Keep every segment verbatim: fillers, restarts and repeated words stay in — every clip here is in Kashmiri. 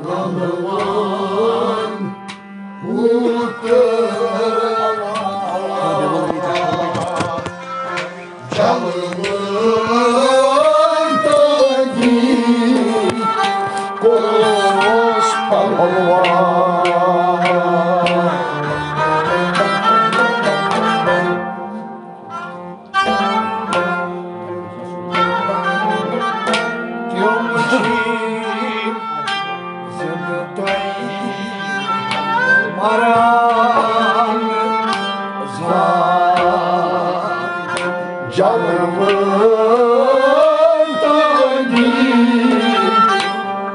رحمان، ہوٗتر جلوَن تہٕ دی کوٚرُس پہلوان۔ تِم چھِ زِندٕ تۄہہِ مران زان۔ جلوَن تہٕ دی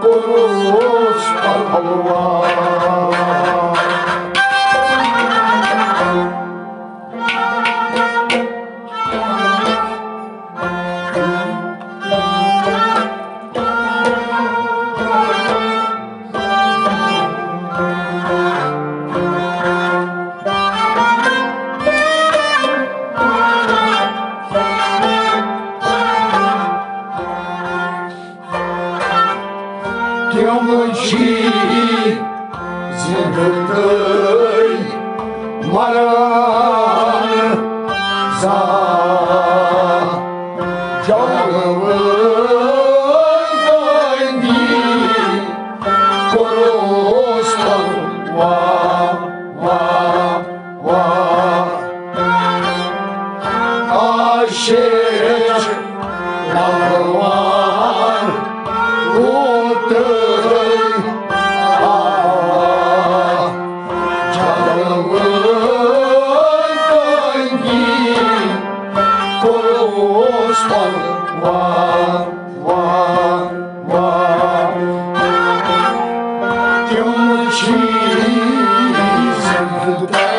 کوٚرُس پہلوان۔ تِم چھِ زِندٕ تہٕ مران زان۔ جلوَن تہٕ دی کوٚرُس پہلوان، وان، وان۔ عاشق پہلوان، ہوٗتر آ، جلوَن تہٕ دی کوٚرُس پہلوان، وان، وان۔ تِم چھِ زِندٕ تۄہہِ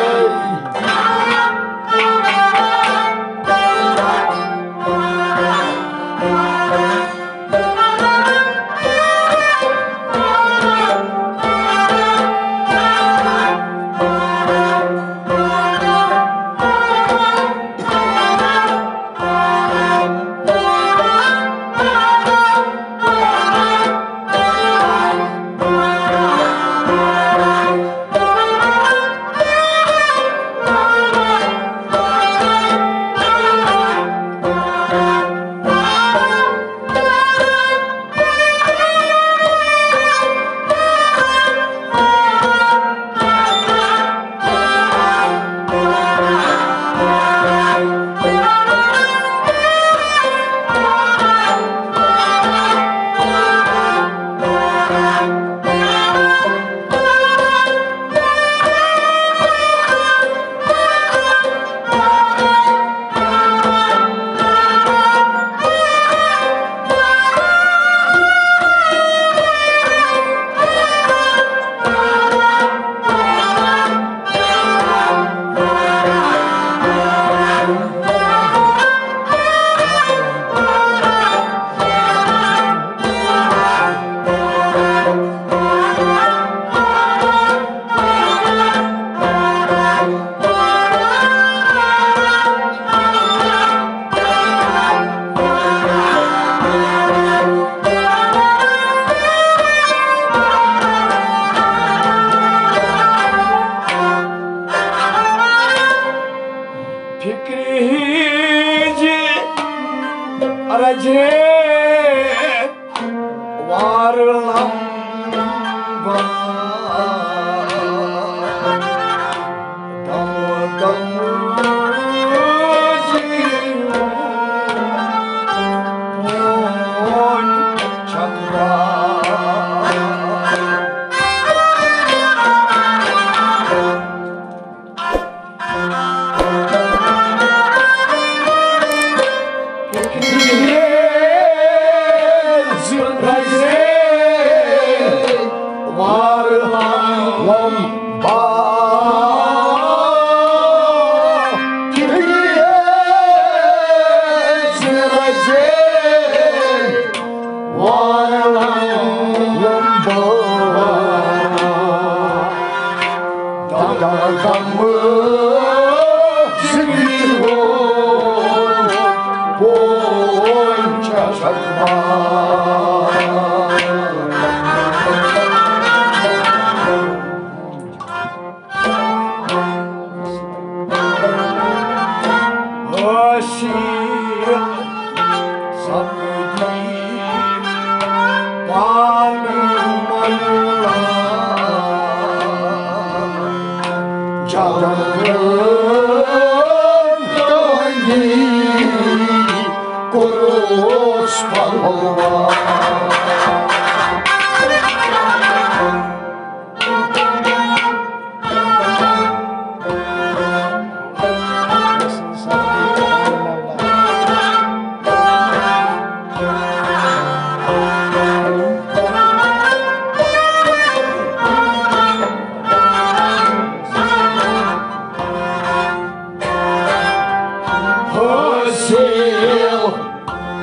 حٲصِل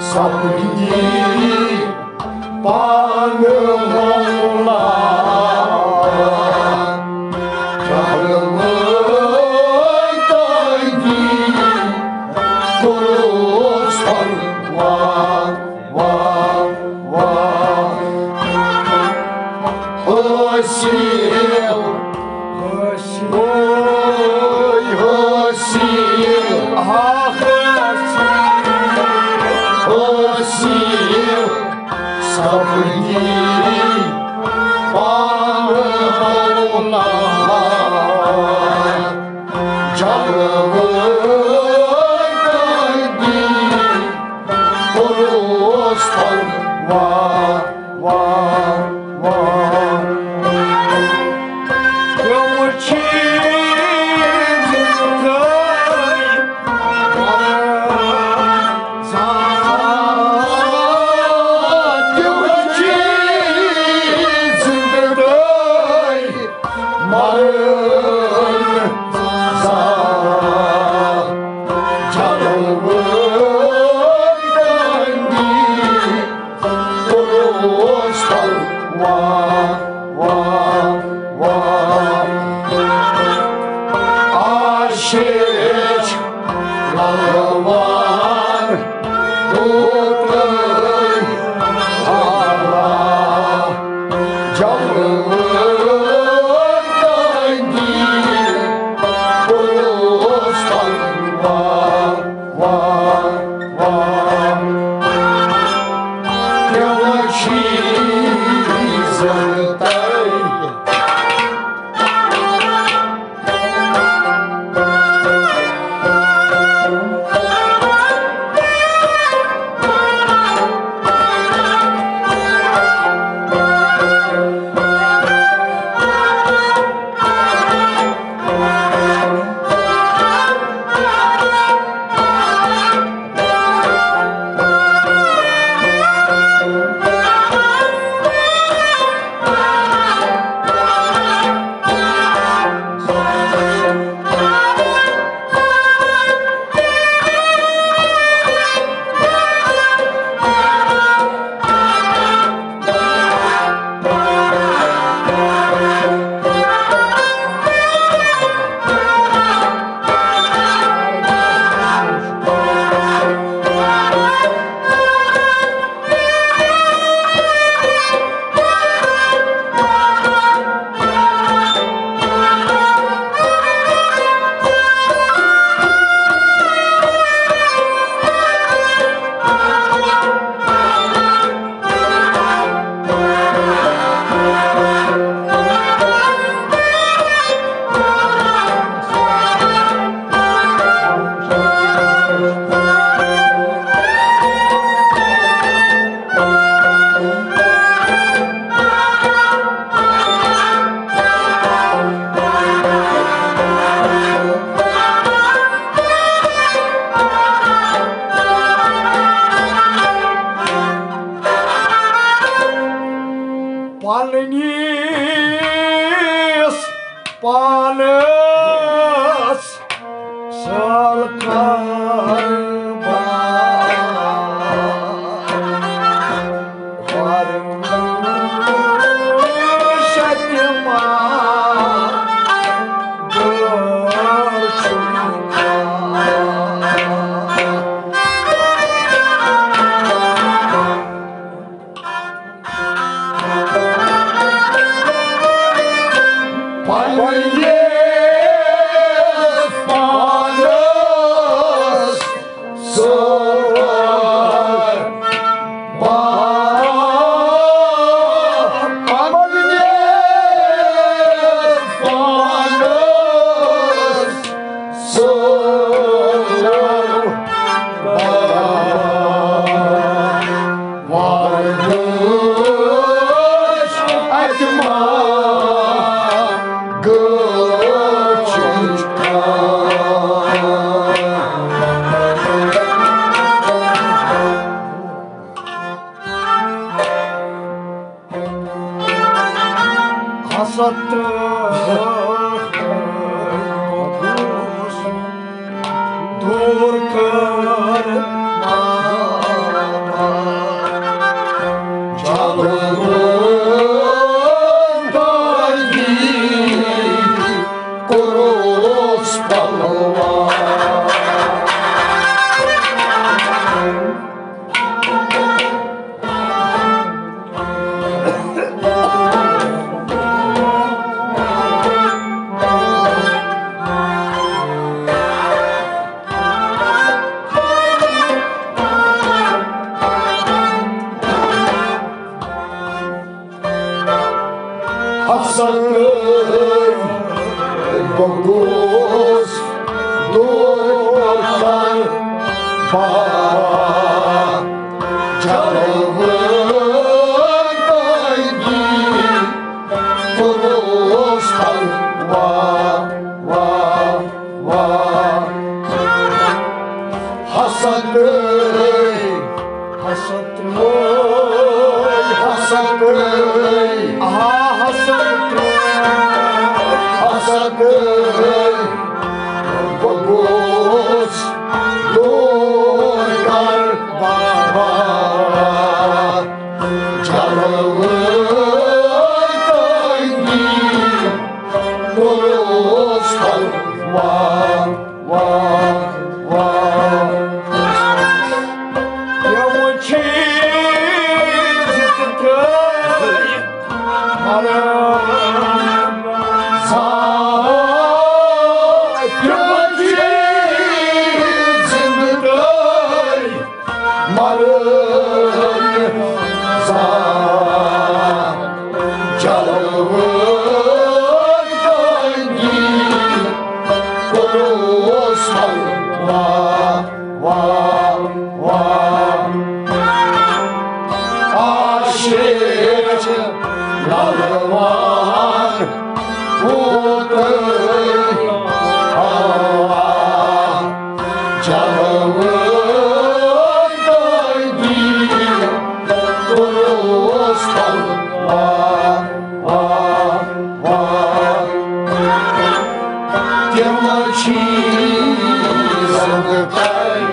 سپدی پانہٕ مولا۔ جہلہٕ وٲے تٲنگی کوٚرُس پنُن وار، وار، وار۔ حٲصِل، حٲصِل، حٲصِل، حٲصِل سپدی پانہٕ مولا۔ جلوٕ تٔتی کوٚرُس تَل وار، وار، وار۔ تِم چھِ زِندَے مران، تِم چھِ زِندَے مرن زان۔ جلوٕ تٔتی کوٚرُس تَل وار، وار، وار۔ آشیش للوان دوتن آلا۔ جلوٕ تٔتی کوٚرُس تَل وار، وار، وار۔ تِم چھِ زِندَے پننِس پانس سالکار بار۔ ستر دوٗر کر جلوٕ دٲری کوٚرُس پلوان۔ حسن بہٕ گوس دور کر با جلوٕ دٲری کوٚرُس پلوان۔ حسد، حسد، حسد، آ حسد، حسد، بہٕ گوس دور کر بابا جلوٕ دٲری کوٚرُس پلوان۔ وار، وار۔ یِم چیٖز تہِ ترٛٲوۍ مرن سا۔ یِم چیٖز تہِ ترٛٲوۍ مرن سا۔ جلوٕ دٲری کوٚرُس پلوان۔ وار، وار۔ عاشق للوان ہوتٕے آواز۔ جلوٕ دٲری کوٚرُس پلوان۔ وار، وار۔ تِم چیٖز تۄہہِ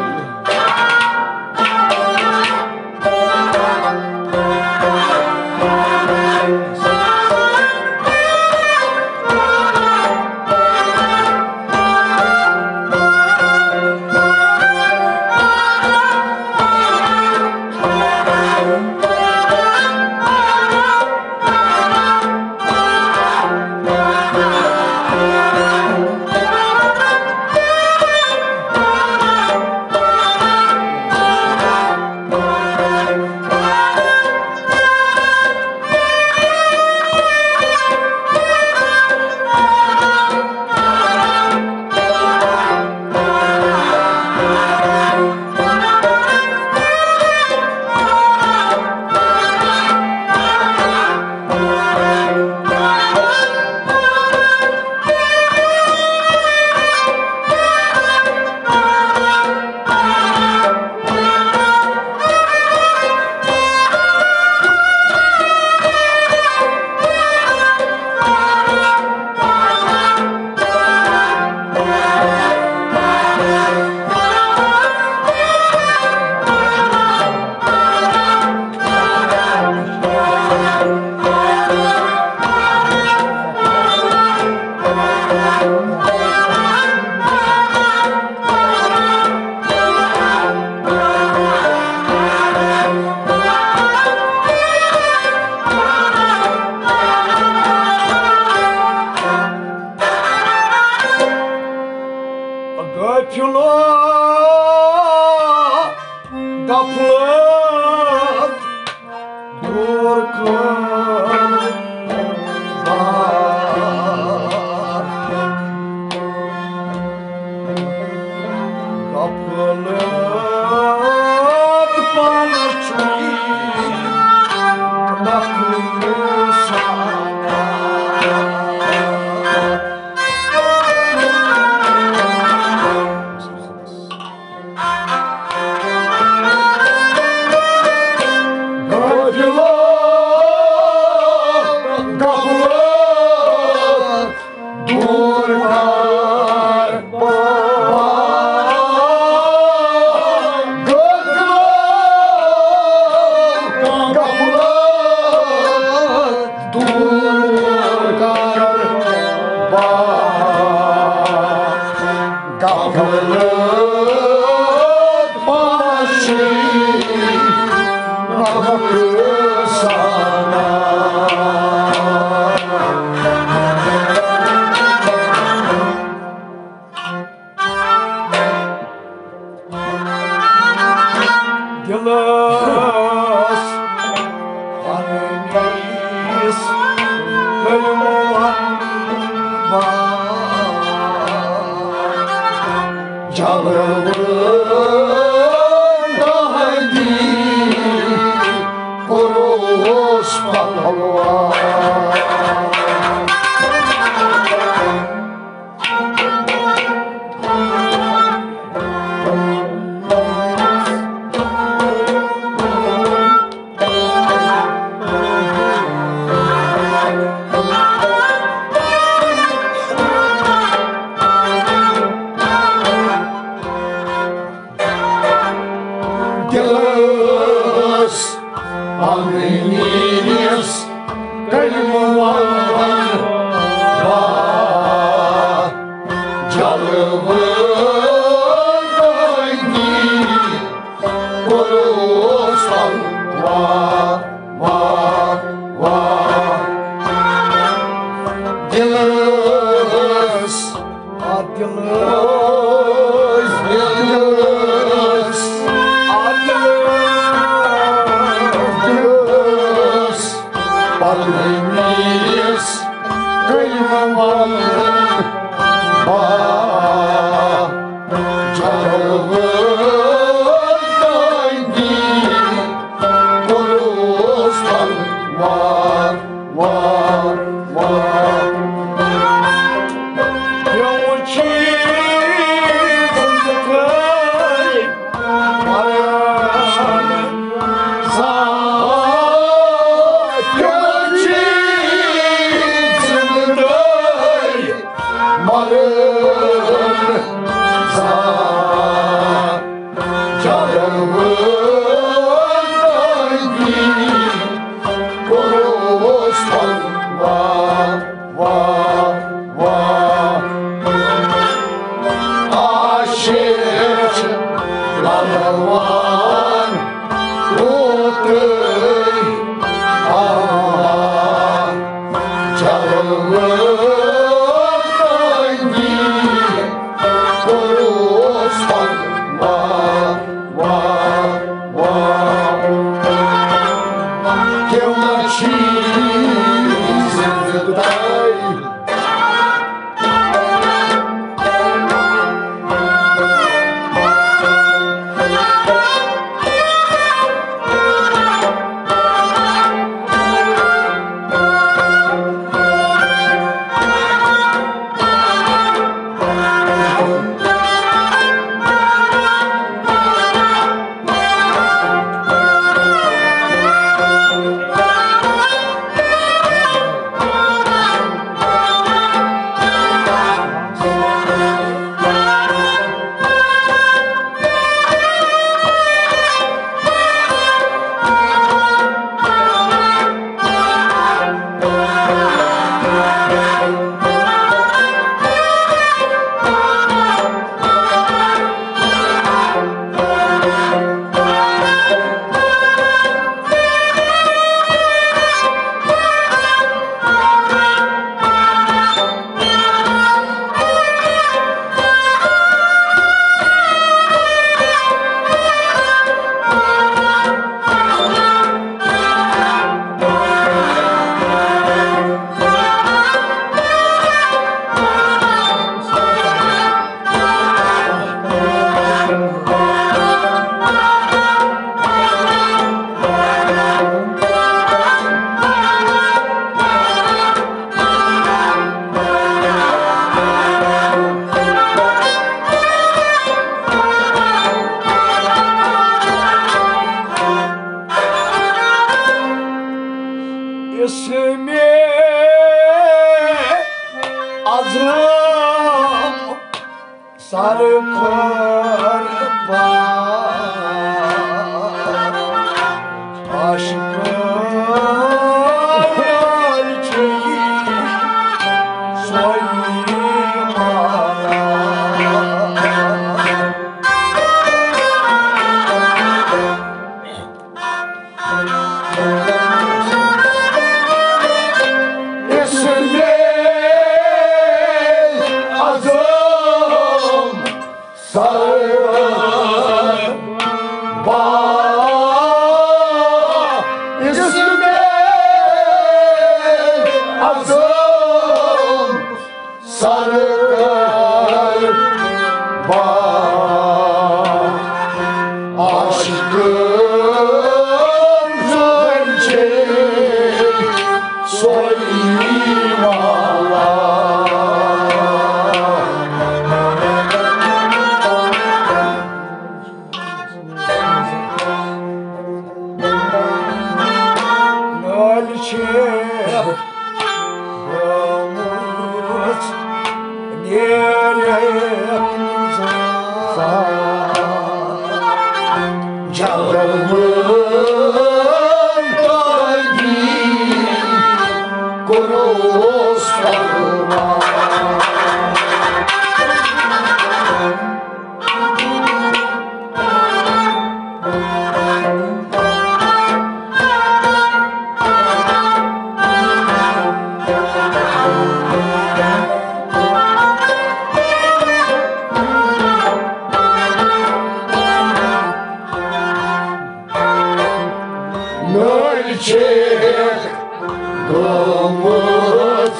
اسمِ اعظم سرکار پاک عاشقان چھِ سوی مالا۔ اسمِ اعظم سربا، اسمِ اعظم سرکار با عاشقان زن چھے سوئی مالا۔ نالۍ چھے گٔمٕژ نیرٮ۪کھ زان۔ جلوٕ تۄہہِ کوٚروس قربان۔ نالۍ چھے گٔمٕژ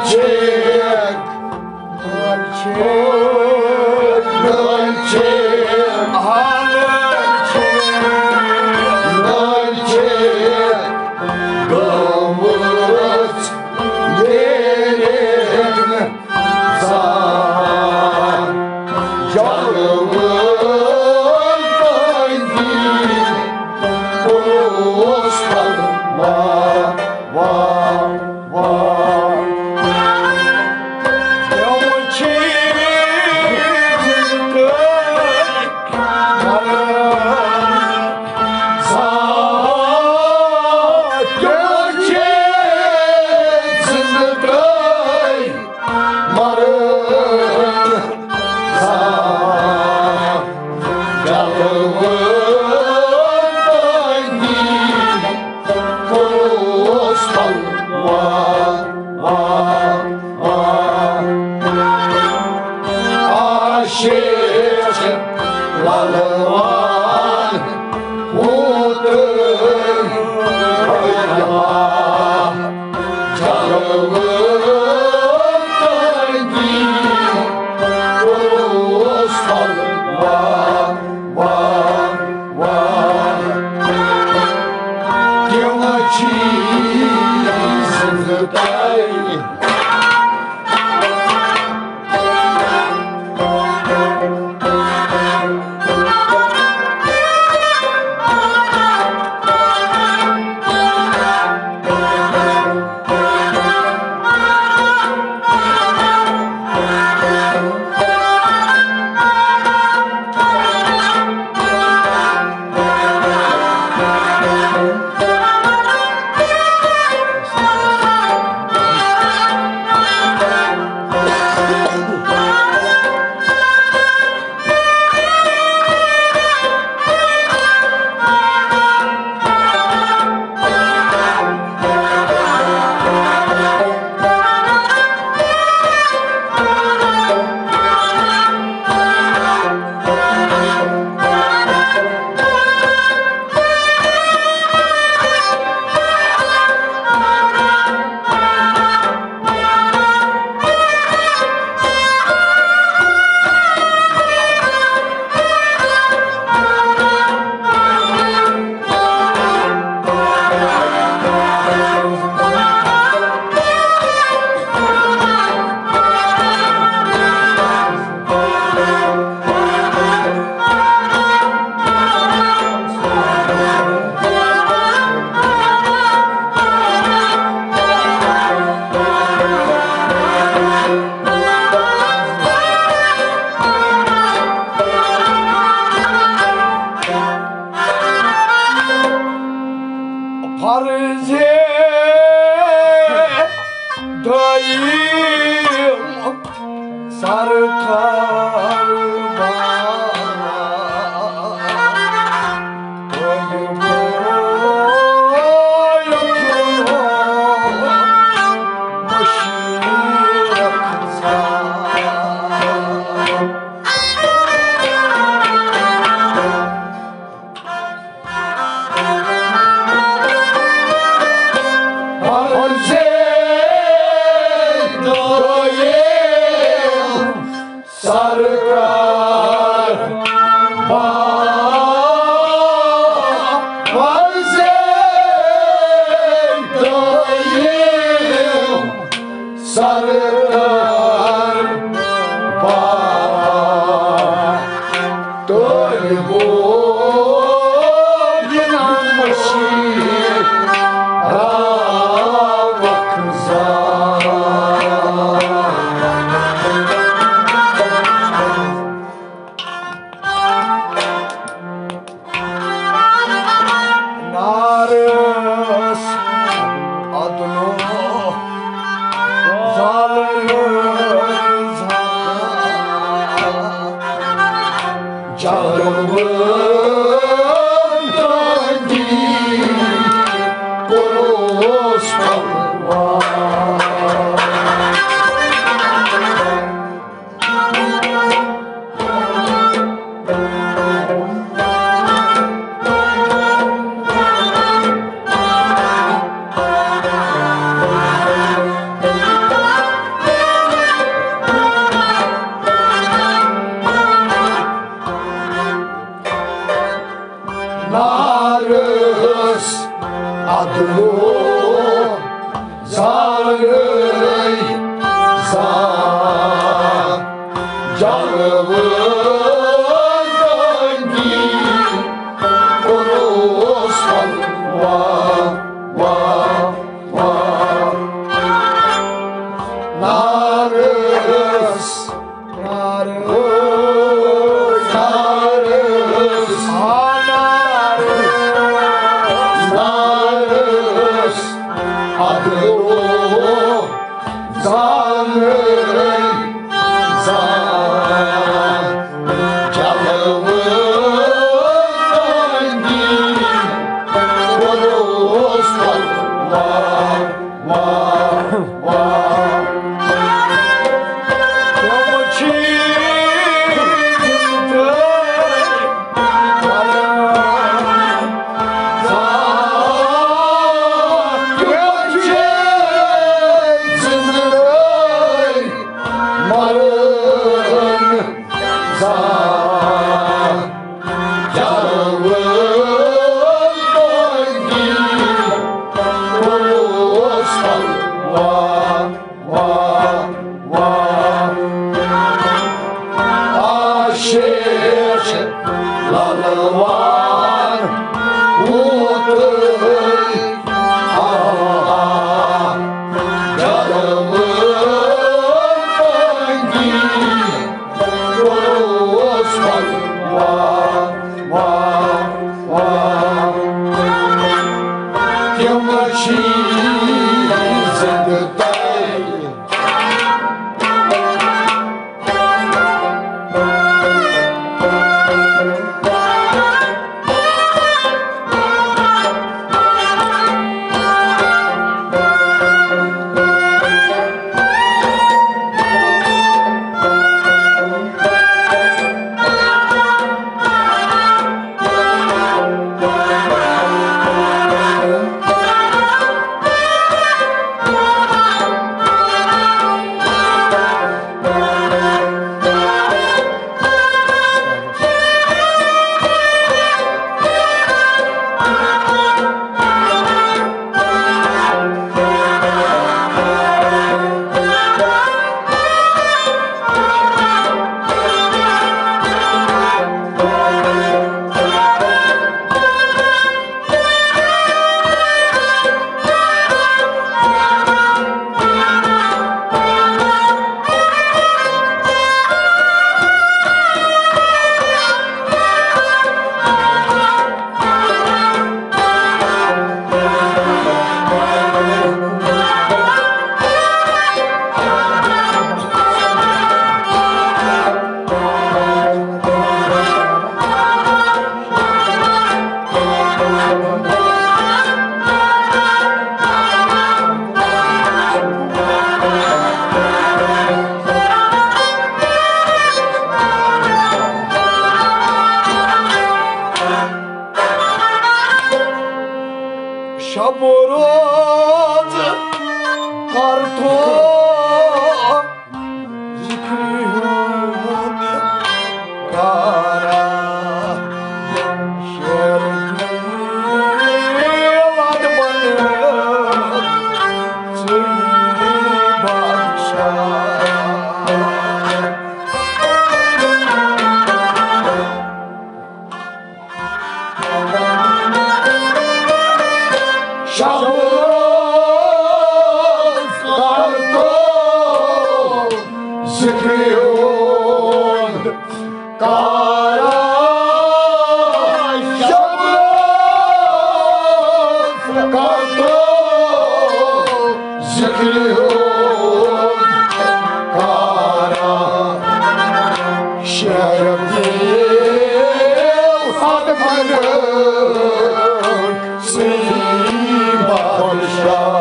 چھیٚک، نٲلۍ چھیٚک، نٲلۍ چھیٚک، نٲلۍ چھیٚک، نٲلۍ چھیٚک گٔمٕژ ییٚلہِ زان جلوٕ تٔنٛدی اوس تلوار۔ وار، وار۔ تِم چھِ زِندٕ تہٕ مران۔ زاوان تِم چھِ زِندٕ تہٕ مران۔ زاوان جلوٕ تٔنٛدی اوس تلوار۔ وار، وار۔ عاشق للوان ہوت جلوہ تنگی اوس تلوار۔ وار، وار۔ تِم چیٖز تۄہہِ فرض دائم سرکار با۔ ادلو زارے زا جلوے دنگی کروس پلوا وا وا نارس نارس نارس نارس ادلو زانٕے زان جلوٕ تنگی کروس پلوا وا وا تِم چھی زندگی مرن زا جلوٕ تنگی کروس پلوا وا وا آشیش للوان ووتٕے آ جلوٕ تنگی کروس پلوا وا وا تِم چھی زندگی شب و روز کر تو ذکر ہوں کارا شعر کی واد بن سی بادشاہ شب روز کر تو ذکر ہوں کارا شب روز کر تو ذکر ہوں کارا شعر دیو حق مگر سی بادشاہ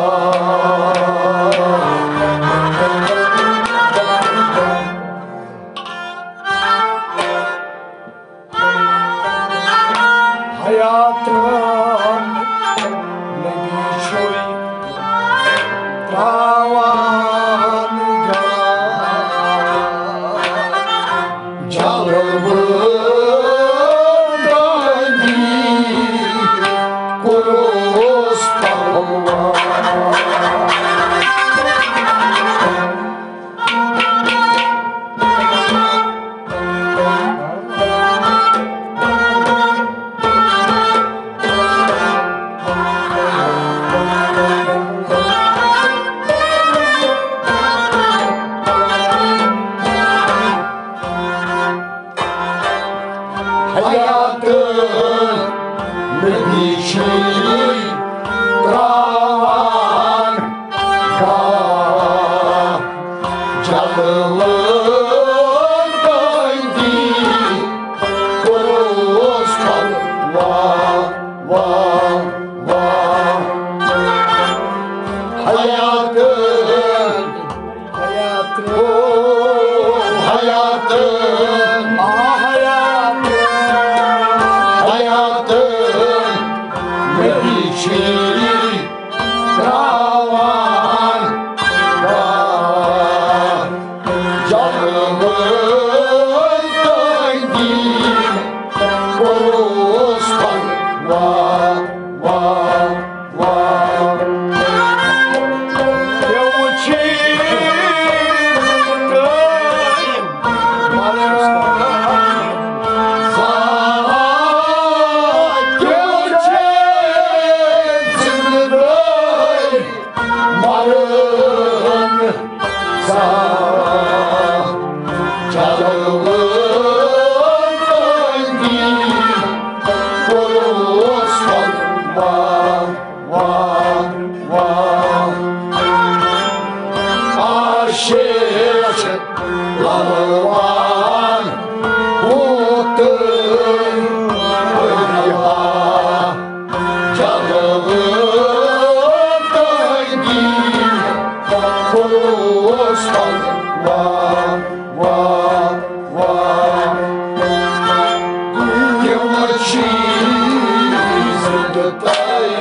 حیات نبی چھوئی تراوان گا جلوٕ دنگی کروس حیات نبی چھُے تراوان گاہ جلوٕ تٔتی کوٚرُس پَلوا، وا، وا۔ حیات حیات، او حیات، آ حیات، حیات، نبی چھُے تراوان گاہ جلوٕ تٔتی کوٚرُس پَلوا، وا۔ عاشق للوان ہوتن پریا جلوٕ تنگی کوٚرُس پَلوا، وا، وا۔ تِم چیٖز تۄہہِ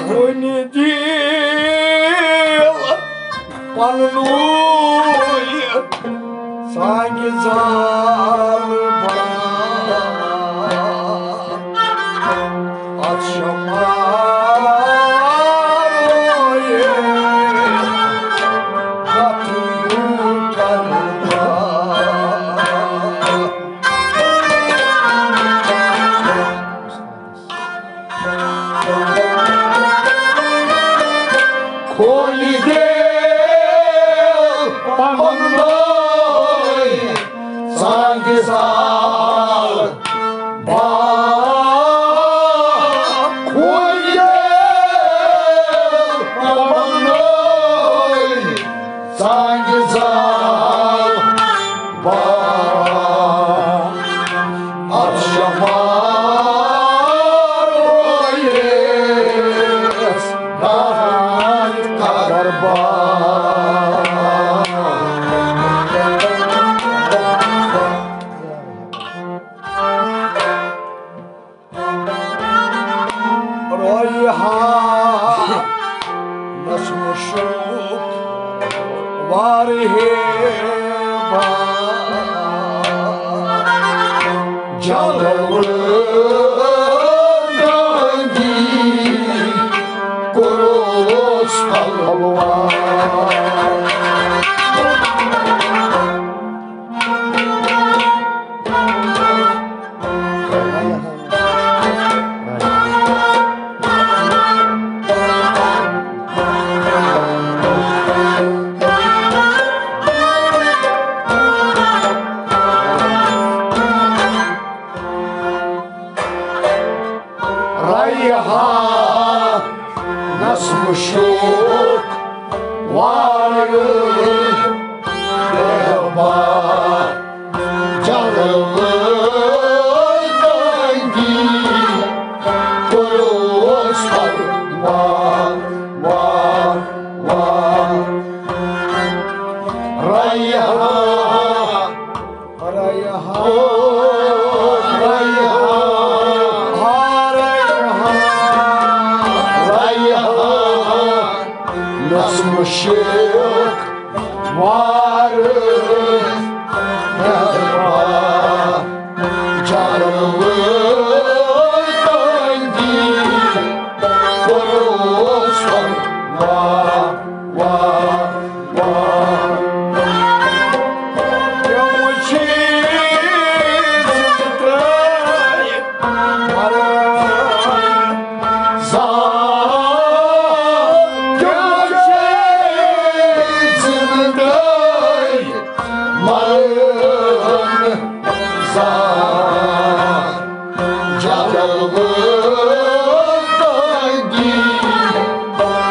وُنہِ دِل پننُے سانگہِ زال بناو۔ اتھ شمارو یہ کتھ کرنا۔ کھولہِ دِل پنُن نوٚو جلوٕ گاندھی کوٚروس پلوان۔ ریحانس مُشُک وارٕ، اے با جلوٕ گاندھی کوٚروس پلوان، وان، وان۔ ریحان، ریحان، ریحان، ریحانس مُشُک وارٕ، اے با جلوٕ گاندھی کوٚروس پلوان، وان، وان۔ تِم چھِ زِندٕ ترٛٲوِتھ مران۔ زان تِم چھِ زِندٕ ترٛٲوِتھ مران۔ زان جلوٕ گاندھی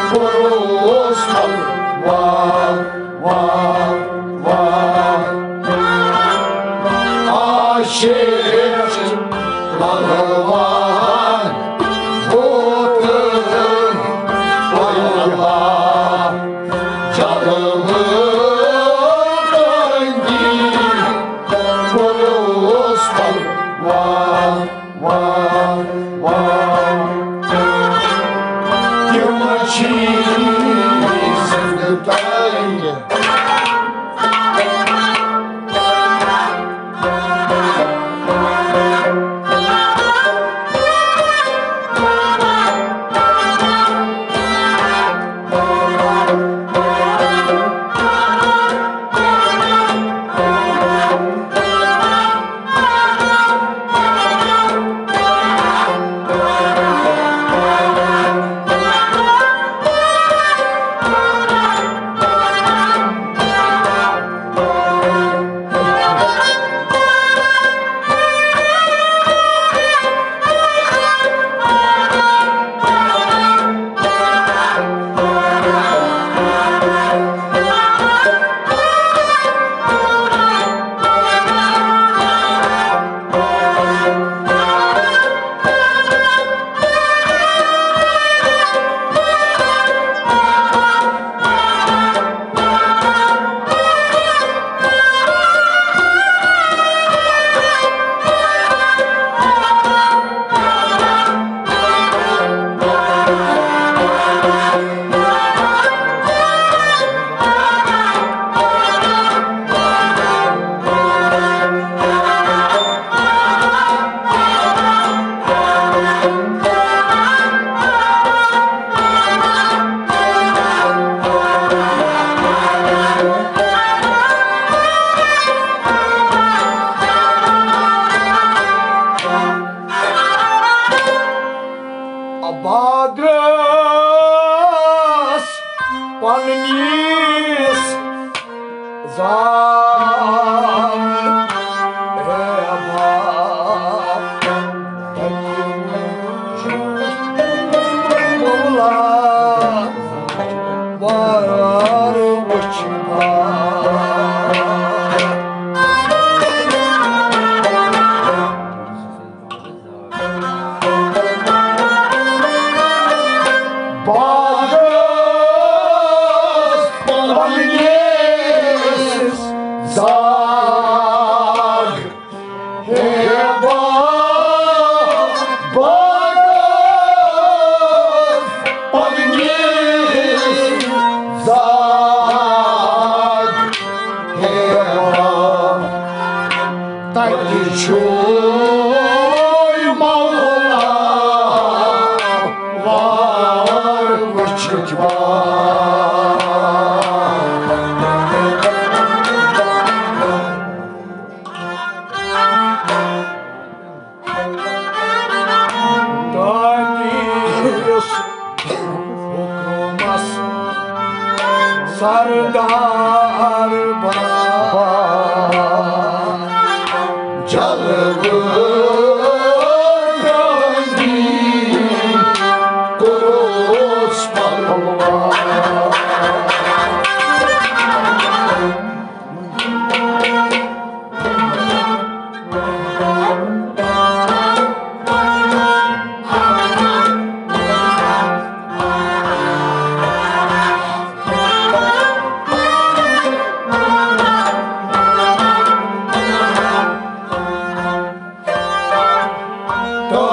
کوٚروس پلوان، وان، وان۔ عاشق پلوان ووت پلوان۔ جلوٕ گاندھی کوٚروس پلوان، وان، وان۔ تِم چھِ زِندٕ ترٛٲوِتھ باغس پننِس زال۔ اے باغ، مولا، وار وچھ باغ۔ باغس پننِس زاگ، ہے باغ، باغس پننِس زاگ، ہے باغ۔ تَتہِ چھُ مولا وار وٕچھِتھ وار۔ تہنٛدِس حُکمس سردار بابا جلوٕ گاندھی کوٚروس پلوان۔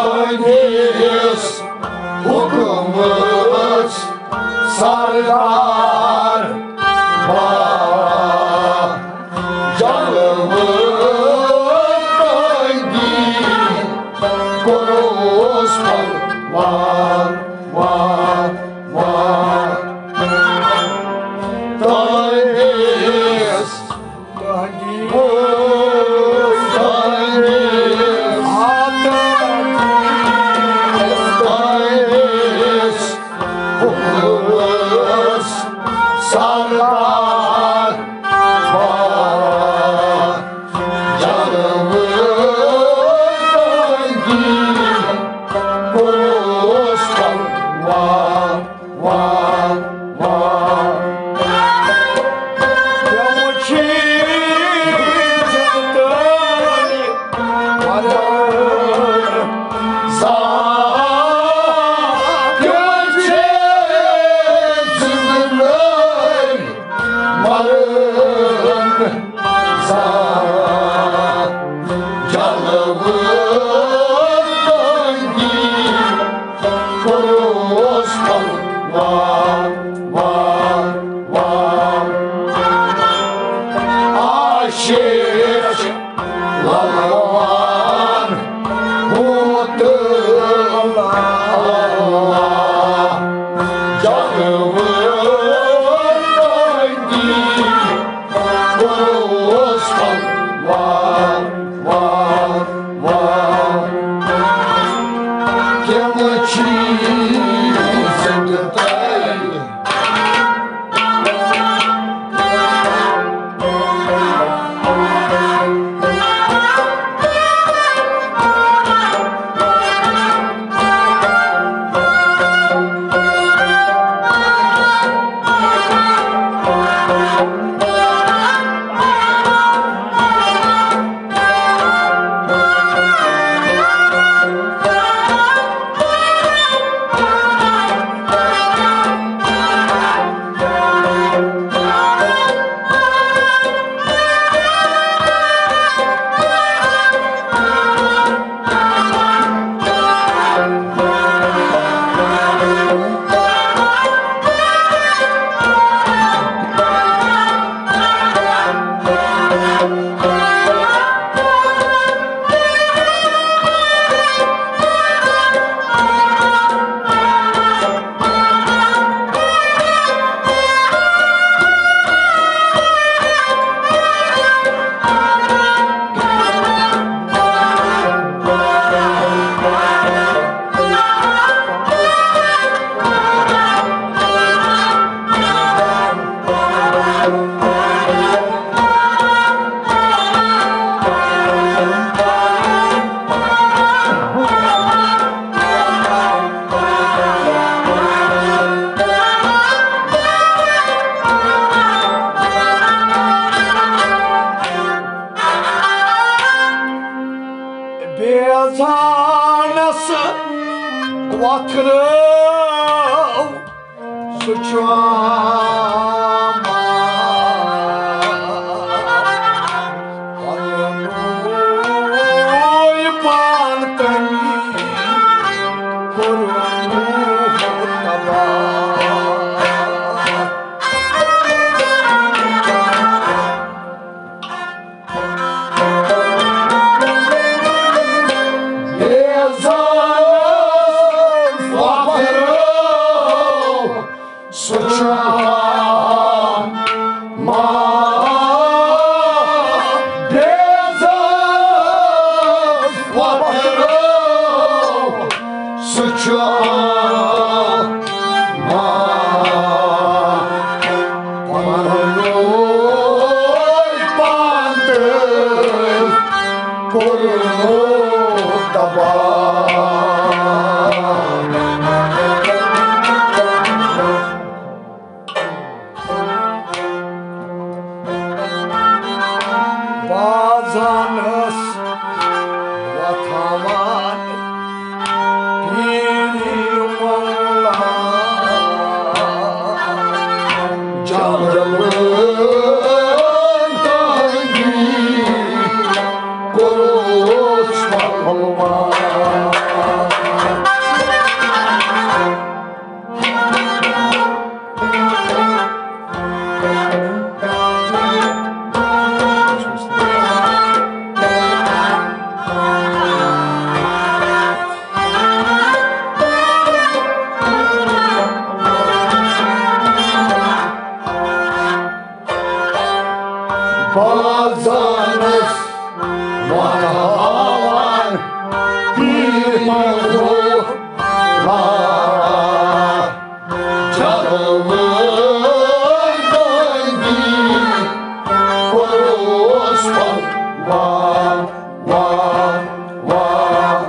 تہنٛدِس حُکمس سردار با جلوٕ گاندھی کوٚروس پلوان، وان، وان۔ تہنٛدِس، تہنٛدِس، تہنٛدِس، تہنٛدِس حُکمس سردار با جلوٕ گاندھی کوٚروس پلوان، وان، وان۔ تِم چھِ زِندٕ سا، تِم چھِ زِندٕ مرن سا۔ جلوٕ گاندھی کوٚروس پلوان، وان، وان۔ عاشق للوان ہوت اللہ، جلوٕ گاندھی کوٚروس پلوان، وان، وان۔ تِم چھِ زِندٕ تیٚلہِ۔ بیزانس وۄتھرٲو سُہ چھُ آمار۔ پنُن پان تٔمۍ کوٚرمُت تباہ۔ کوٚرمُت تباہ۔ بازانس وۄتھاوان پیٖری مولا۔ جلوٕ تنگی کوٚروس پہلوان۔ بازانس وۄتھاوان پیٖر مولا۔ جلوٕ تنگی کوٚروس پہلوان، وان، وان۔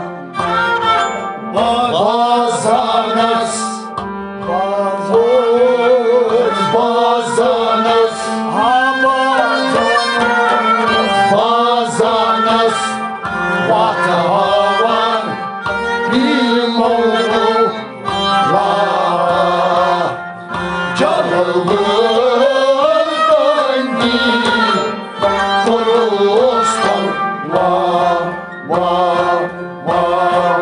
بازانس، بازانس، بازانس، ہا بازانس، بازانس وۄتھاوان پیٖر مولا۔ جلوٕ تنگی کوٚروس پہلوان، وان، وان۔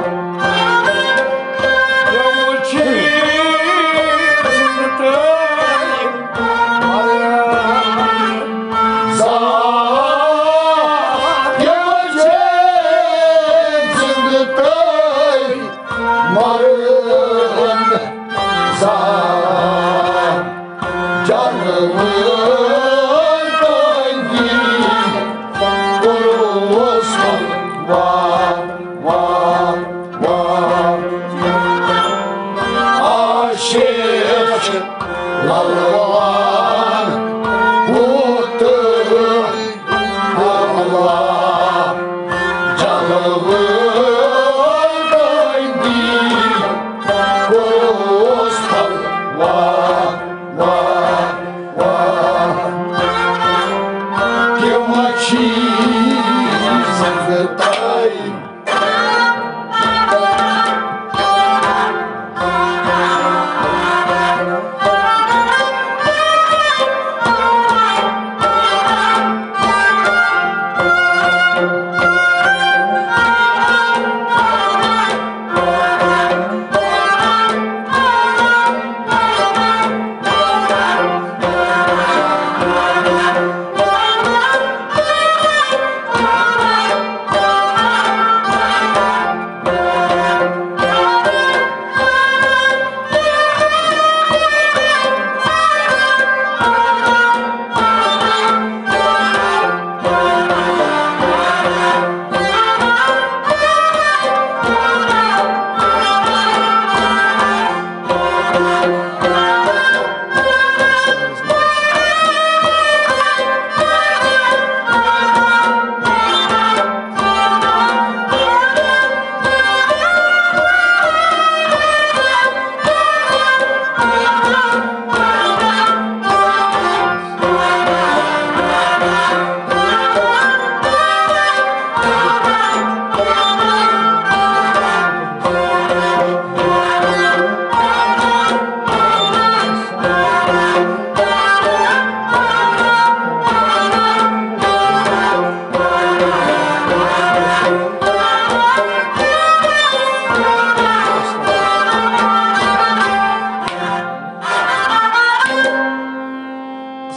تِم چھِ زِندٕ تہٕ مرن زا-، تِم چھِ زِندٕ تہٕ مرن زا۔ جلوٕ تنگی کوٚروس پہلوان، وان، وان۔ عاشق للوان بوٗت اللہ۔ جلوٕ تنگی کوٚروس پہلوان، وان، وان۔ تِم چیٖز تۄہہِ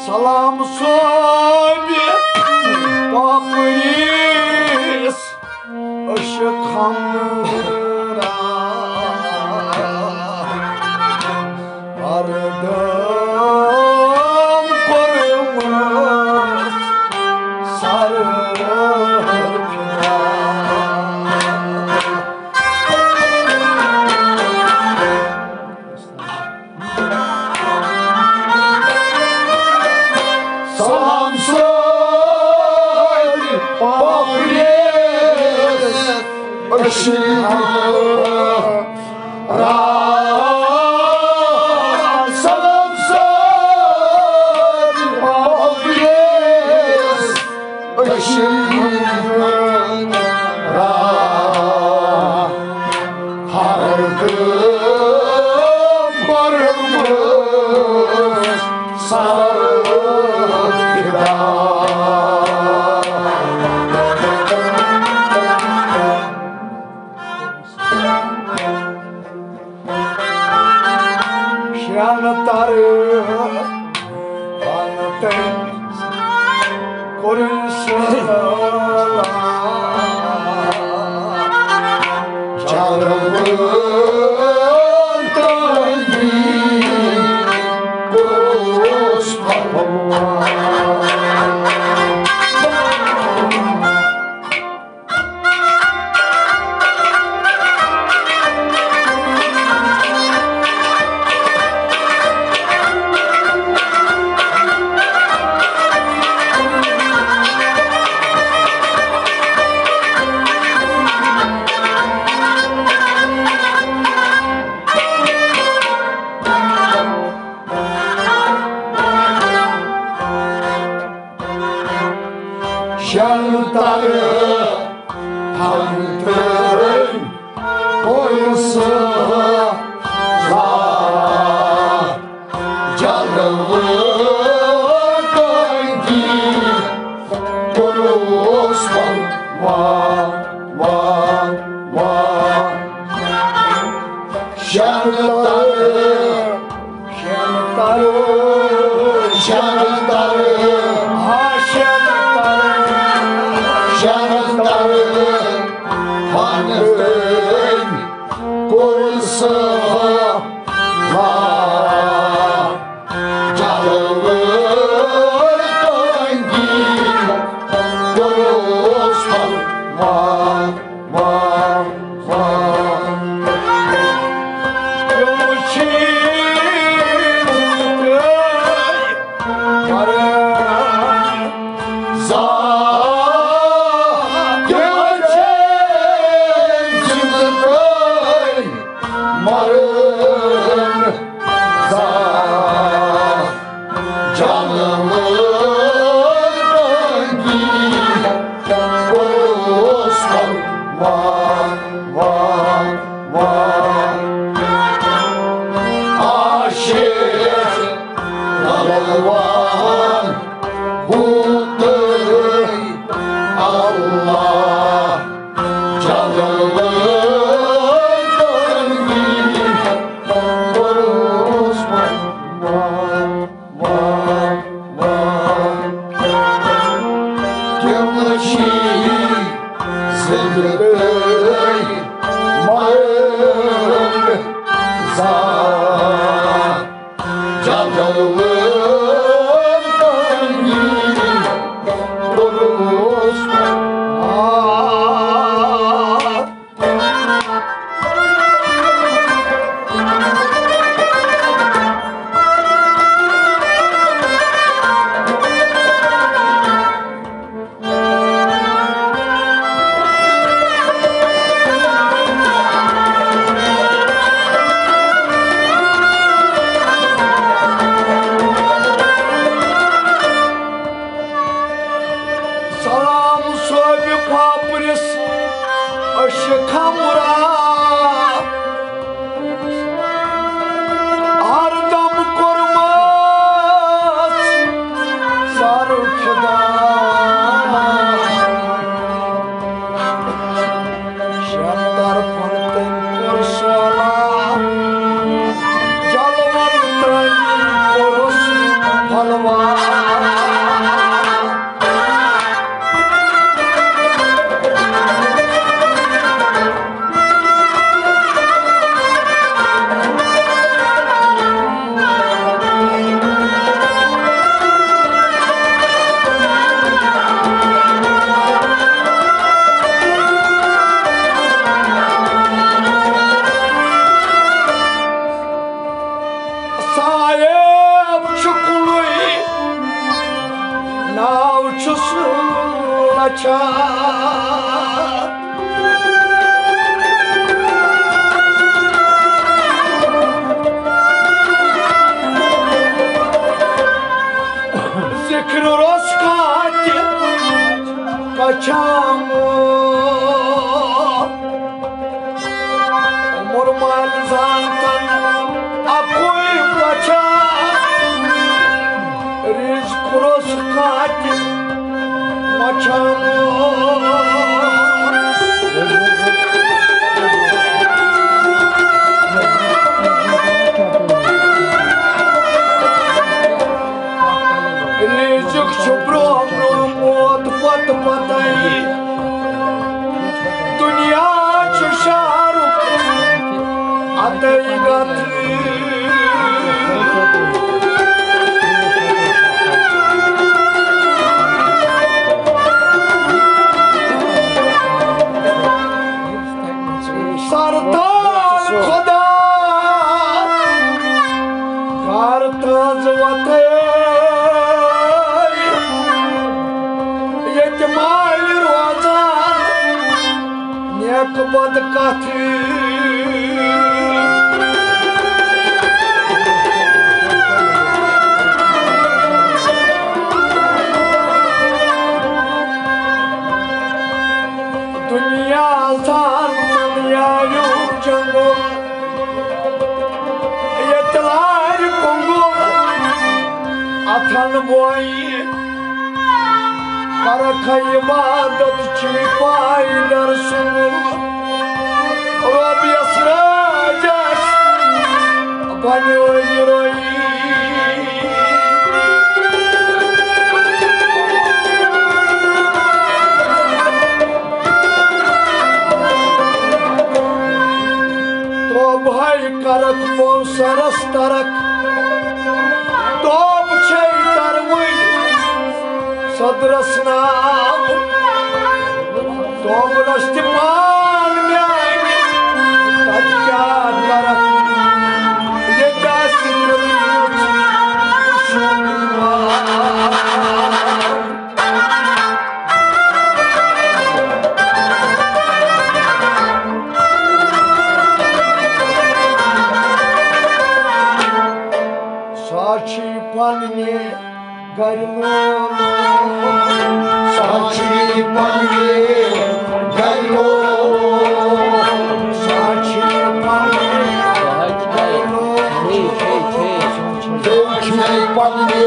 سلام صٲبِ پاپریس، أچھ خمرا ہردم کوٚرمُت سر فدا۔ سلام صٲبِ پاپریس، أشی راز سلام سۭتۍ پاپریس، أشی راز۔ ہر کٲم پرمٕژ سر فدا۔ شرن تر پن تٔمۍ کوٚرُن سلام۔ چلوُن تٔمۍ کوٚرُس پھۄلوان۔ شل تر تھن ترن پوٚیُس لا۔ جلوٕ ٹٲنٛگی کوٚرُس وان، وان، وان، وان۔ شل تر شن تر، شن تر، آ شن تر، شن تر، پن تٔمۍ کوٚر سہلا۔ جلوٕ ٹٲنٛگی کوٚرُس پھۄلوان۔ وان، وان۔ تِم چھِ زِندٕ ترٛٲے مران۔ زا، تِم چھِ زِندٕ ترٛٲے مران۔ زا، جلوٕ ٹٲنٛگی کوٚرُس وان، وان، وان۔ عاشق للوان ہوتٕے اللہ۔ جلوٕ ٹٲنٛگی کوٚرُس وان، وان، وان، وان۔ تِم چھِ زِندٕ ترٛٲے مران۔ زا، جلوٕ ٹٲنٛگی کوٚرُس وان۔ سلام صٲبِ پاپرِس أشہِ خمرا، ہردم کوٚرمُت سر فدا۔ شیٚن طرفن تٔمۍ کوٚر سہلاب، جلوَن تٔمۍ کوٚرُس پھۄلوان۔ چھا۔ ذکر روٚس کاتہِ پچھامو۔ عمر مال زانتن اکوئی پچھا۔ رزق روٚس کاتہِ پچھامو۔ رزق چھُ برونٛہہ برونٛہہ موت پتہٕ پتَے۔ دُنیا چھُ شہرُک اَتَے گَتہٕ۔ سردار خدا کر تازٕ وتٲے۔ ییٚتہِ مالہِ روزان نیک بد کتھٕ۔ دنیا زان دنیا یو جنگل۔ ییٚتہِ لارِ کۄنٛگُل اَتھن بۄیہِ۔ کرکھ عبادت چھی پایدر سُنٛگُل۔ رۄب یَس رٲجَس بنیو یہِ رٲیی۔ توبہے کرکھ کوثرس ترکھ، توبہٕ چھے تروٕنۍ صدرس ناو۔ توبہٕ رس تہِ پان میانہِ، تتہِ کیٛاہ کرکھ؟ ییٚتہِ آسہِ دِلٕچ شکوہ۔ سۄ چھِ پننہِ گرِ لولہٕ۔ سۄ چھِ پننہِ گرِ لولہٕ۔ سۄ چھِ پننہِ گرِ لولہٕ۔ بیٚیہِ چھِ پننہِ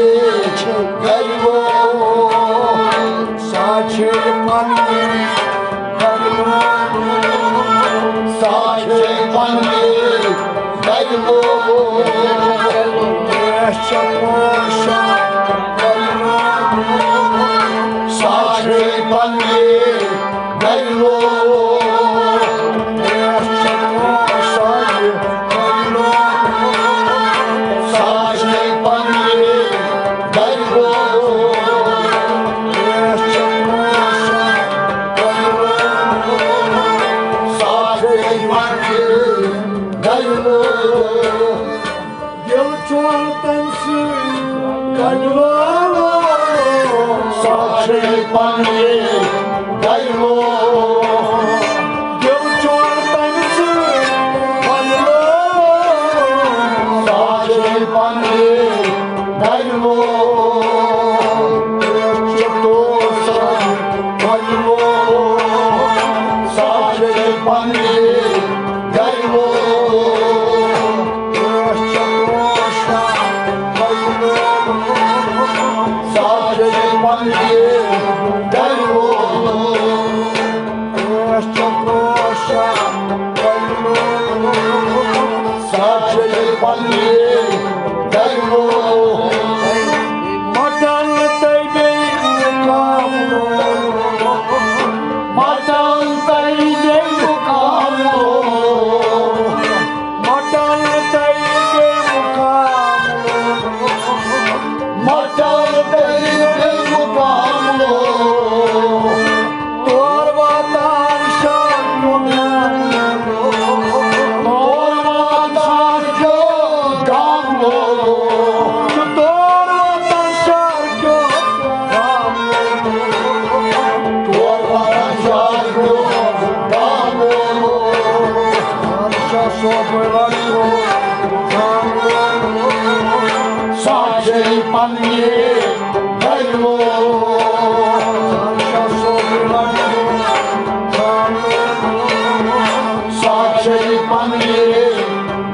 گرِ لولہٕ۔ سۄ چھِ پننہِ گرِ لولہٕ۔ سۄ چھِ پننہِ گرِ لولہٕ۔ کیٛاہ چھےٚ پوشان گرِ لولہٕ؟ سۄ چھِ پننہِ گرِ لولہٕ۔ کیٛاہ چھےٚ پوشان گرِ لولہٕ؟ سۄ چھِ پننہِ گرِ لولہٕ۔ دِل چھُ تٔمۍ سۭتۍ گرِ لولہٕ۔ سۄ چھے پننہِ گرِ لولہٕ۔ دِل چھُ تٔمۍ سۭتۍ گرِ لولہٕ۔ سۄ چھے پننہِ گرِ لولہٕ۔ چھُ دوستن گرِ لولہٕ۔ سۄ چھے پننہِ گرِ لولہٕ۔ سۄ چھے پننہِ گرِ لولہٕ۔ سۄ چھے پننہِ گرِ لولہٕ۔ مٹن تہٕ بیٚیہِ مُقابلہٕ۔ مٹن تہٕ بیٚیہِ مُقابلہٕ۔ پننہِ گرِ وول۔ ساچھے پننہِ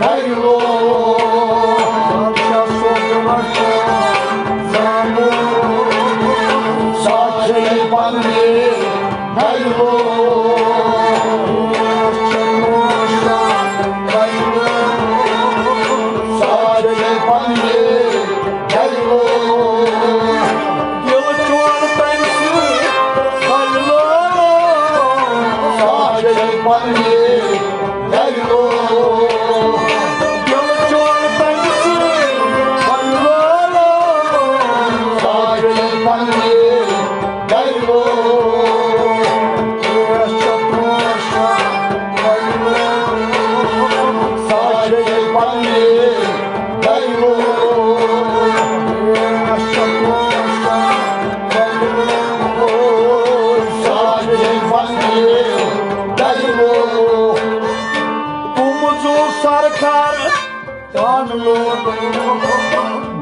گرِ وول۔ ساچھے پننہِ گرِ وول۔ ساچھے پننہِ گرِ وول۔ دِل چون تمہِ سۭتۍ بلوو۔ ساچھے پننہِ گرِ وول۔ دِل چون تمہِ سۭتۍ بلوو۔ ساچھے پننہِ گرِ وول۔ ساچھے پننہِ گرِ وول۔ ساچھے پننہِ گرِ وول۔ بُمبُزو سرکار پانہٕ لوگ۔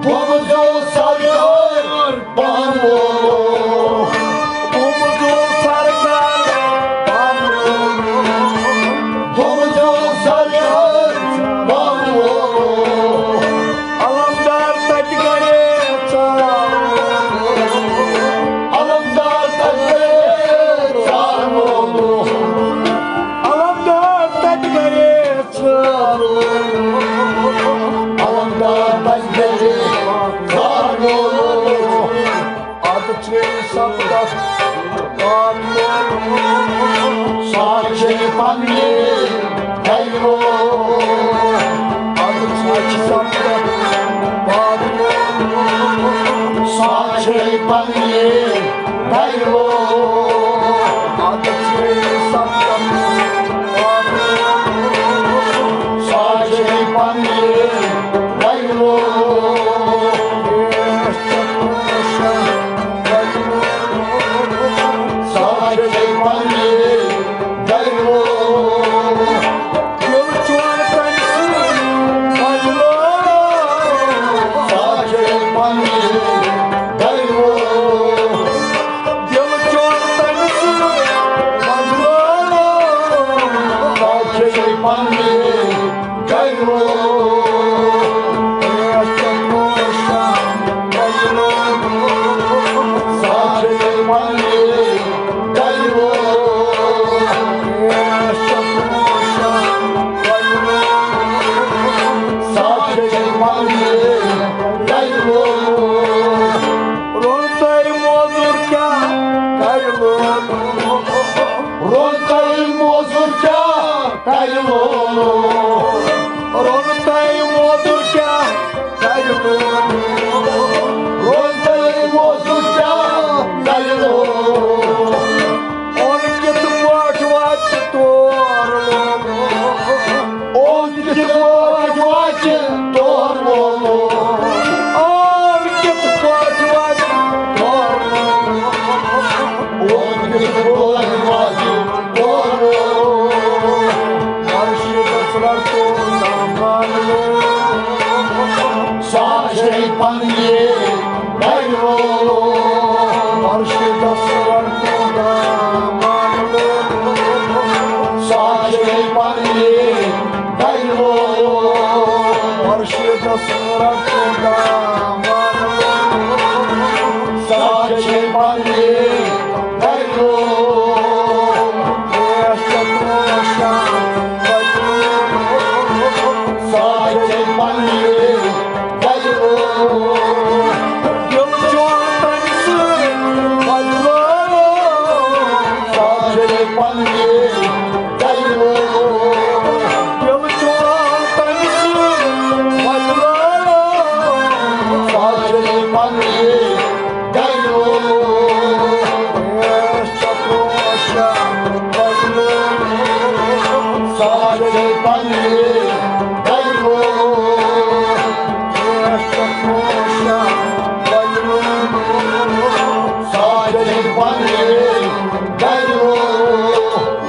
بُمبُزو سرکار پانہٕ لوگ۔ بُمبُزو سرکار پانہٕ لوگ۔ بُمبُزو سرکار پانہٕ لوگ۔ علمدار تتہِ گرے ژاو۔ علمدار تتہِ گرے ژاو۔ علمدار تتہِ گرے ژاو۔ علمدار تتہِ گرے ژاو۔ ادٕ چھُے سپدس پاگلو۔ ساچھے پننہِ گرِ وول۔ ادٕ چھُے سپدس پاگلو۔ ساچھے پننہِ گرِ وول۔ ادٕ چھُے سپدس پاگلو۔ ساچھے پننہِ گرِ وول۔ ساچھے پننہِ گرِ وول۔ دِل چون تمہِ سۭتۍ بلوو۔ ساچھے پننہِ گرِ وول۔ دِل چون تمہِ سۭتۍ بلوو۔ ساچھے پننہِ گرِ وول۔ ساچھے پننہِ گرِ وول۔ ساچھے پننہِ گرِ وول۔ روٚن تۄہہِ موزوٗر کیٛاہ کرِ لوگ؟ روٚن تۄہہِ موزوٗر کیٛاہ کرِ لوگ؟ روٚن تۄہہِ موزوٗر کیٛاہ کرِ لوگ؟ روٚن تۄہہِ موزوٗر کیٛاہ کرِ لوگ؟ اوٚن کِتھ پٲٹھۍ واتہِ تور لوگ؟ اوٚن کِتھ پٲٹھۍ واتہِ تور لوگ؟ اوٚن کِتھ پٲٹھۍ واتہِ تور لوگ؟ اوٚن کِتھ پٲٹھۍ واتہِ تور لوگ؟ مرشدس رٹو دامان لوگ۔ ساچھے پننہِ گرِ وول۔ مرشدس رٹو دامان لوگ۔ ساچھے پننہِ گرِ وول۔ مرشدس رٹو دامان لوگ۔ ساچھے پننہِ گرِ وول۔ ساچھے پننہِ گرِ وول۔ دِل چون تمہِ سۭتۍ بلوو۔ ساچھے پننہِ گرِ وول۔ دِل چون تمہِ سۭتۍ بلوو۔ ساچھے پننہِ گرِ وول۔ ساچھے پننہِ گرِ وول۔ ساچھے پننہِ گرِ وول۔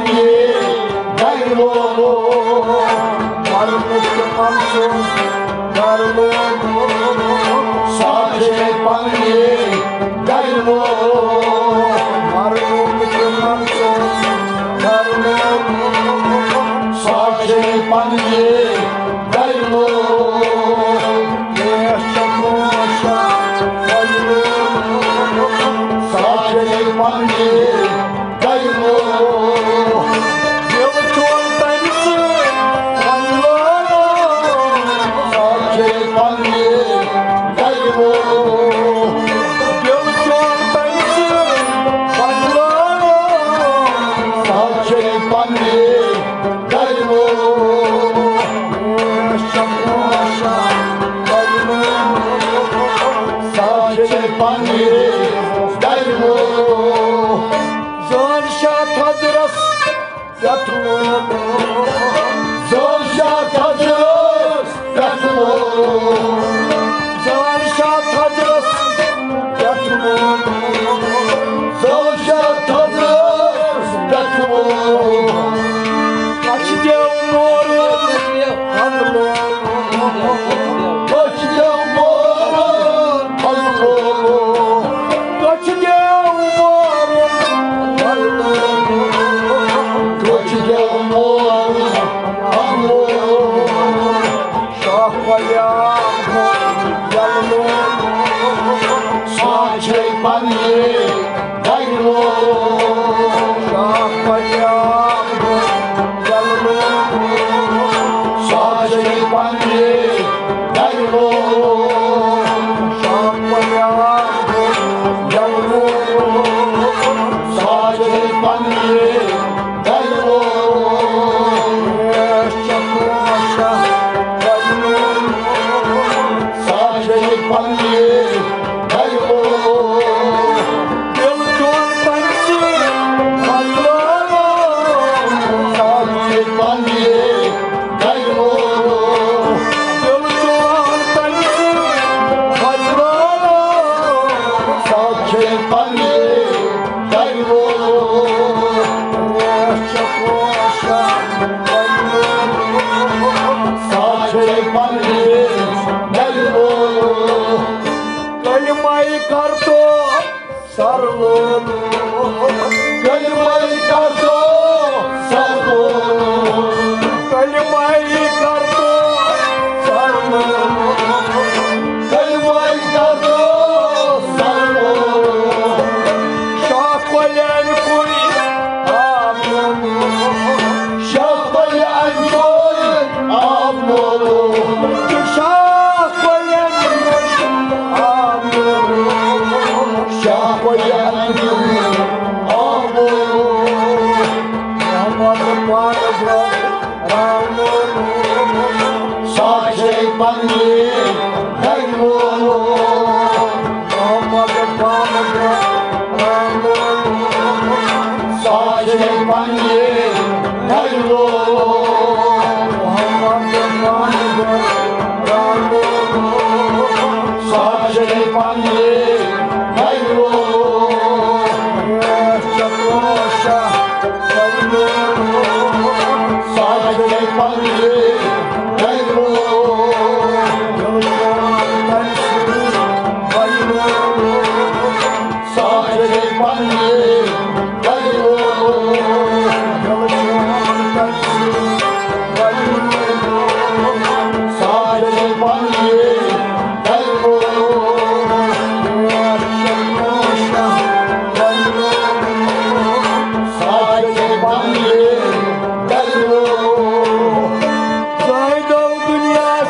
گرِ لولو، پرنُک تہِ منصوٗب گرِ لولو۔ سۄ چھے پننہِ گرِ لولو، پرنُک تہِ منصوٗب گرِ لولو۔ سۄ چھے پننہِ گرِ لولو۔ کیس چھکو شاہ گرِ لولو۔ سۄ چھے پننہِ گرِ لولو۔ دِل چھُم تَمہِ سۭتۍ وۄنۍ لولو۔ سۄ چھے پننہِ گرِ لولو۔ دِل چھُم تَمہِ سۭتۍ وۄنۍ لولو۔ سۄ چھے پننہِ گرِ لولو۔ سۄ چھے پننہِ گرِ لولو۔ زان شاہ تھزرس پٮ۪ٹھ لولو۔ زان شاہ تھزرس پٮ۪ٹھ لولو۔ زان شاہ تھزرس پٮ۪ٹھ لولو۔ زان شاہ تھزرس پٮ۪ٹھ لولو۔ کچھ دیو مورن پن لولو۔ کچھ دیو مورن پن لولو۔ کچھ دیو مورن پن لولو۔ کچھ دیو مورن پن لولو۔ شاہ پلیام گوٚو یلہٕ لولو۔ سۄ چھے پننہِ گرِ لولو۔ شاہ پلیام گوٚو یلہٕ لولو۔ سۄ چھے پننہِ گرِ لولو۔ شاہ پلیام گوٚو یلہٕ لولو۔ سۄ چھے پننہِ گرِ لولو۔ سۄ چھے پننہِ گرِ لولو۔ دِل چھُم تَمہِ سۭتۍ وۄنۍ لولو۔ سۄ چھے پننہِ گرِ لولو۔ دِل چھُم تَمہِ سۭتۍ وۄنۍ لولو۔ سۄ چھے پننہِ گرِ لولو۔ سۄ چھے پننہِ گرِ لولو۔ کلمہ کرتو سر لولو۔ کلمہ کرتو سر لولو۔ کلمہ کرتو سر لولو۔ کلمہ کرتو سر لولو۔ شاہ کۄلٮ۪ن کُے آب لولو۔ شاہ کۄلہِ اَنجوے آب لولو۔ شاہ کۄلہِ اَنجوے آب لولو۔ شاہ کۄلہِ اَنجوے آب لولو۔ محمد پانس رام لولو۔ سۄ چھے پننہِ گرِ لولو۔ محمد پانس رام لولو۔ سۄ چھے پننہِ گرِ لولو۔ محمد پانس رام لولو۔ سۄ چھے پننہِ گرِ لولو۔ سۄ چھے پننہِ گرِ لولو۔ سۄ چھے پننہِ گرِ لولو۔ سۄ چھے پننہِ گرِ لولو۔ سۄ چھے پننہِ گرِ لولو۔ زاہدو دنیا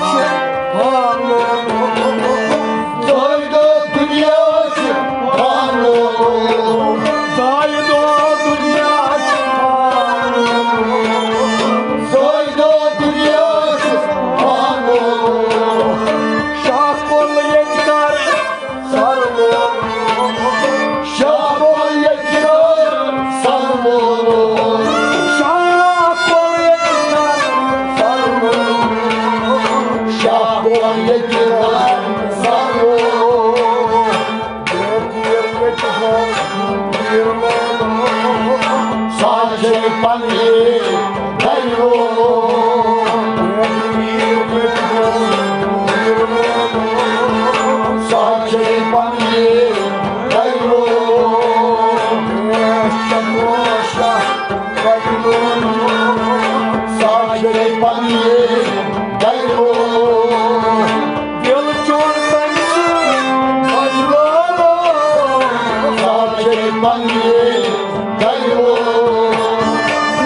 ساچے پننی گرو، ساچے پننی گرو، دل چون تمہِ سۭتۍ مجبور۔ ساچے پننی گرو،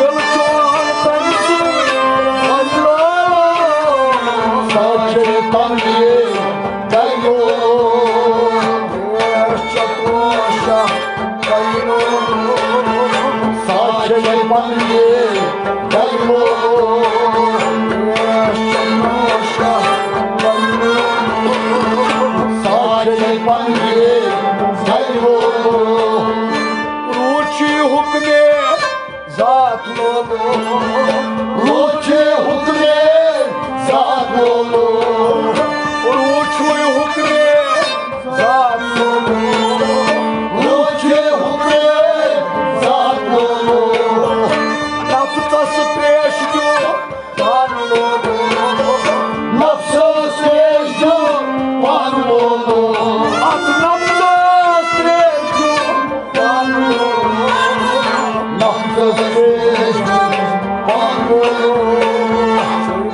دل چون تمہِ سۭتۍ مجبور۔ ساچے پننی گرو، ساچے پننی گرو، ساچے پننی گرو۔ روچی حکمے ذات لولو، روچی حکمے ذات لولو، روچی حکمے ذات لولو، روچی حکمے ذات لولو۔ نفسس تریش دیو پانہٕ لولو، نفسس تریش دیو پانہٕ لولو، اتھ نفسس تریش دیو پانہٕ لولو، نفسس تریش دیو پانہٕ لولو۔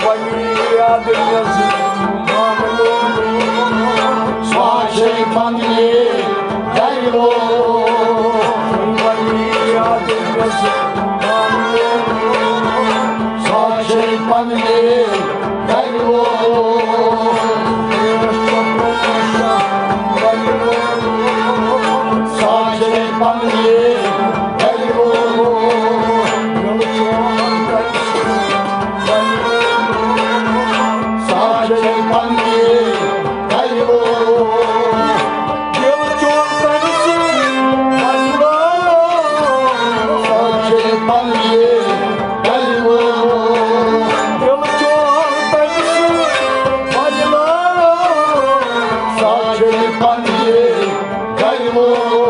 سُے بنی آدم یزید پانہٕ لولو، سُہ چھے پننہِ گرِ وول۔ سُے بنی آدم یزید پانہٕ لولو، سُہ چھے پننہِ گرِ وول۔ ساچے پننہِ گرِ وول۔ ساچے پننہِ گرِ وول۔ دل چون تمہِ سۭتۍ مجبور۔ ساچے پننہِ گرِ وول۔ دل چون تمہِ سۭتۍ مجبور۔ ساچے پننہِ گرِ وول۔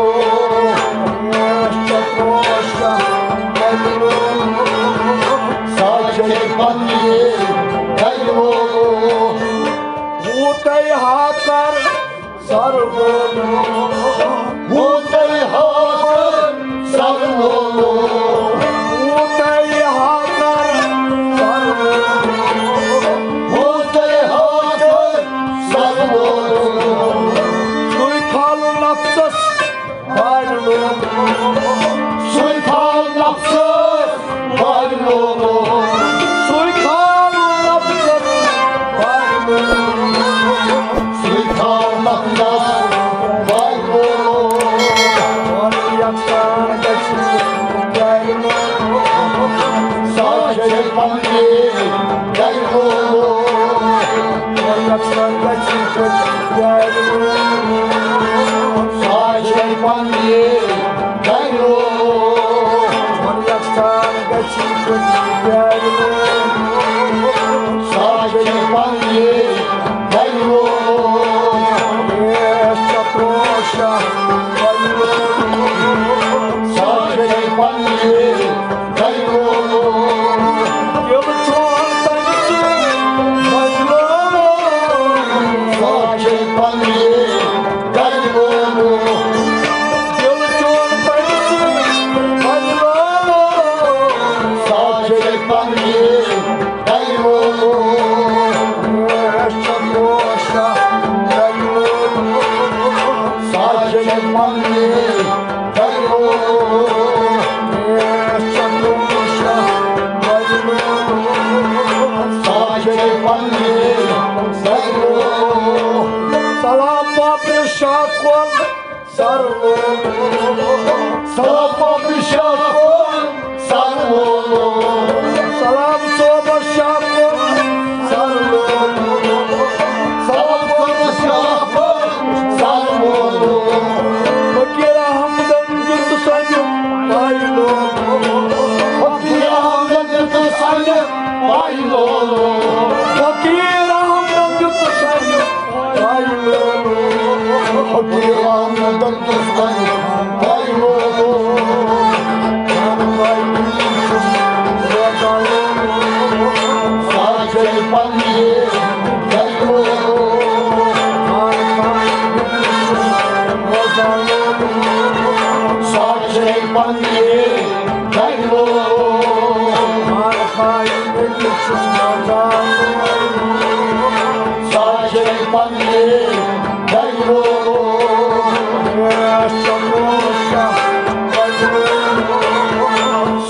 ساچے پننہِ گرِ وول۔ ہوتے ہاتھ سر لولو، ہوتے ہاتھ سر لولو، ہوتے ہاتھ سر لولو، ہوتے ہاتھ سر لولو۔ سُے تھل نفسس بارِ لولو، سُے تھل نفسس بارِ لولو، سُے تھل نفسس بارِ لولو۔ سُے تھل نفسس بارِ لولو۔ وَن یَکسان گژھِ گرِ لولو۔ ساچے پننہِ گرِ لولو۔ وَن یَکسان گژھِ گرِ لولو۔ ساچے پننہِ گرِ لولو۔ وَن یَکسان گژھِ گرِ لولو۔ ساچے پننہِ گرِ وول۔ اے ستوشا بنیو۔ ساچے پننہِ گرِ وول۔ دل چون تمہِ سۭتۍ بنیو۔ ساچے پننہِ گرِ وول۔ دل چون تمہِ سۭتۍ بنیو۔ ساچے پننہِ گرِ وول۔ ساچے پننہِ گرِ وول۔ ساچے پننہِ گرِ وول۔ سلام پاپرِ شاہ کۄل سر لولو۔ سلام پاپرِ شاہ کۄل سر لولو۔ سلام صوبس شاہ کۄل سر لولو۔ سلام صوبس شاہ کۄل سر لولو۔ فقیٖر احمدن دیُت سنہِ پاے لولو۔ فقیٖر احمدن دیُت سنہِ پاے لولو۔ فقیٖر احمدن دیُت سنہِ پاے لولو۔ فقیٖر احمدن دیُت سنہِ پاے لولو۔ پننہِ گرِ۔ ساجے پننہِ گرِ۔ ساجے پننہِ گرِ۔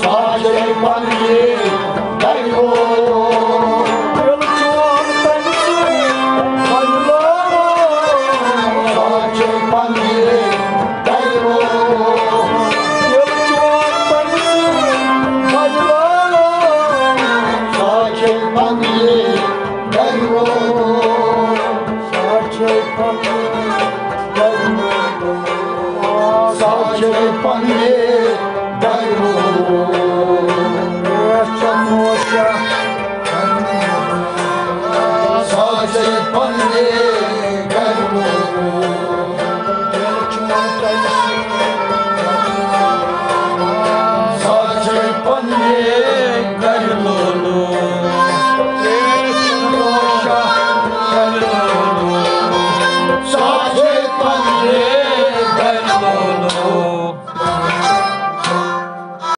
ساجے پننہِ